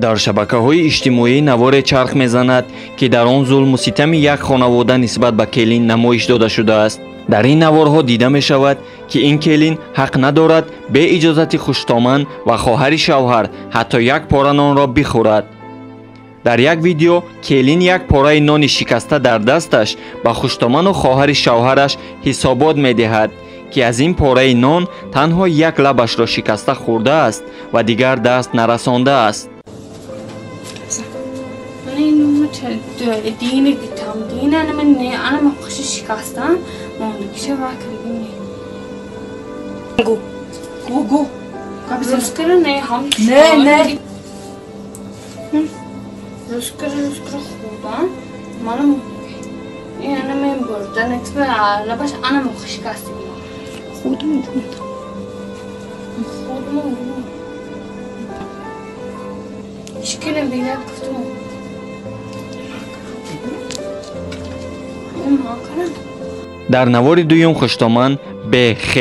Дар шабакаҳои иҷтимоӣ наворе чарх мезанад, ки дар он зулму ситами як хонавода нисбат ба келин намоиш дода шудааст. Дар ин наворҳо дида мешавад, ки ин келин ҳақ надорад бе иҷозати хуштоман ва хоҳари шавҳар ҳатто як пора нонро бихӯрад. Дар як видео келин як пораи нони шикаста дар дасташ ба хуштоману хоҳари шавҳараш ҳисобот медиҳад, ки аз ин пораи нон танҳо як лабашро шикаста хӯрдааст ва дигар даст нарасондааст. Дар навори дуюм хуштоман Б.Х.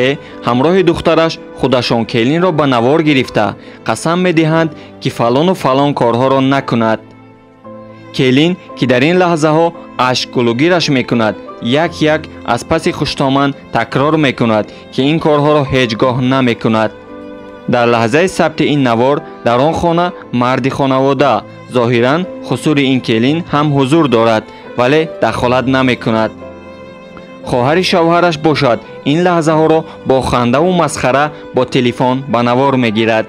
ҳамроҳи духтараш худашон келинро ба навор гирифта қасам медиҳанд, ки фалону фалон корҳоро накунад. Келин, ки дар ин лаҳзаҳо ашк гулугираш мекунад, як-як аз паси хуштоман такрор мекунад, ки ин корҳоро ҳеҷ гоҳ намекунад. Дар лаҳзаи сабти ин навор дар он хона марди хонавода, зоҳиран хусури ин келин ҳам ҳузур дорад, вале дахолат намекунад. Хоҳари шавҳараш бошад, ин лаҳзаҳоро бо хандаву масхара бо телефон ба навор мегирад.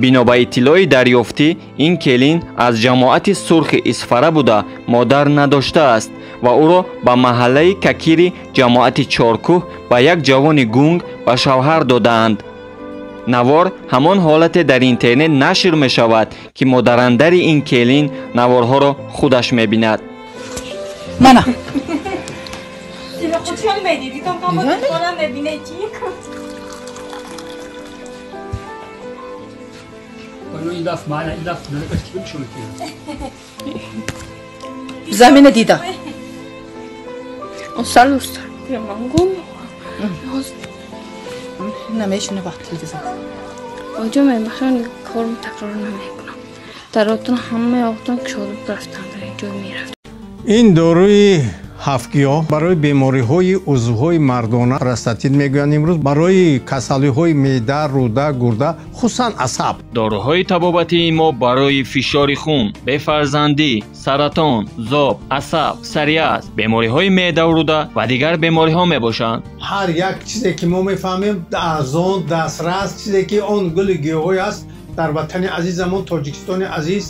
Бино ба иттилои дарёфтӣ, ин келин аз ҷамоати Сурхи Исфара буда модар надоштааст ва ӯро ба маҳаллаи Какири ҷамоати Чоркӯҳ ба як ҷавони гунг ба шавҳар додаанд. Навор ҳамон ҳолате дар интернет нашр мешавад, ки модарандари ин келин наворҳоро худаш мебинад. Мана. Замина дида. Ин доруи ҳафтгиёҳ барои бемориҳои узвҳои мардона простатит мегӯянд имрӯз, барои касалиҳои меъда, рӯда, гурда, хусусан асаб. Доруҳои табобатии мо барои фишори хун, бефарзандӣ, саратон, зоб, асаб, псориаз, бемориҳои меъдаву рӯда ва дигар бемориҳо мебошанд. Ҳар як чизе ки мо мефаҳмем, арзон, дастрас, чизе ки он гули гиёҳҳое аст дар ватани азизамон Тоҷикистони азиз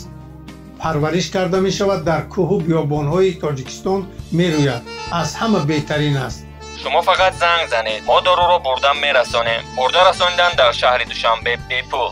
парвариш карда мешавад, дар кӯҳу биёбонҳои Тоҷикистон мерӯяд, аз ҳама беҳтарин аст. Шумо фақат занг занед, мо доруро бурда мерасонем. Бурда расонидан дар шаҳри Душанбе бепул.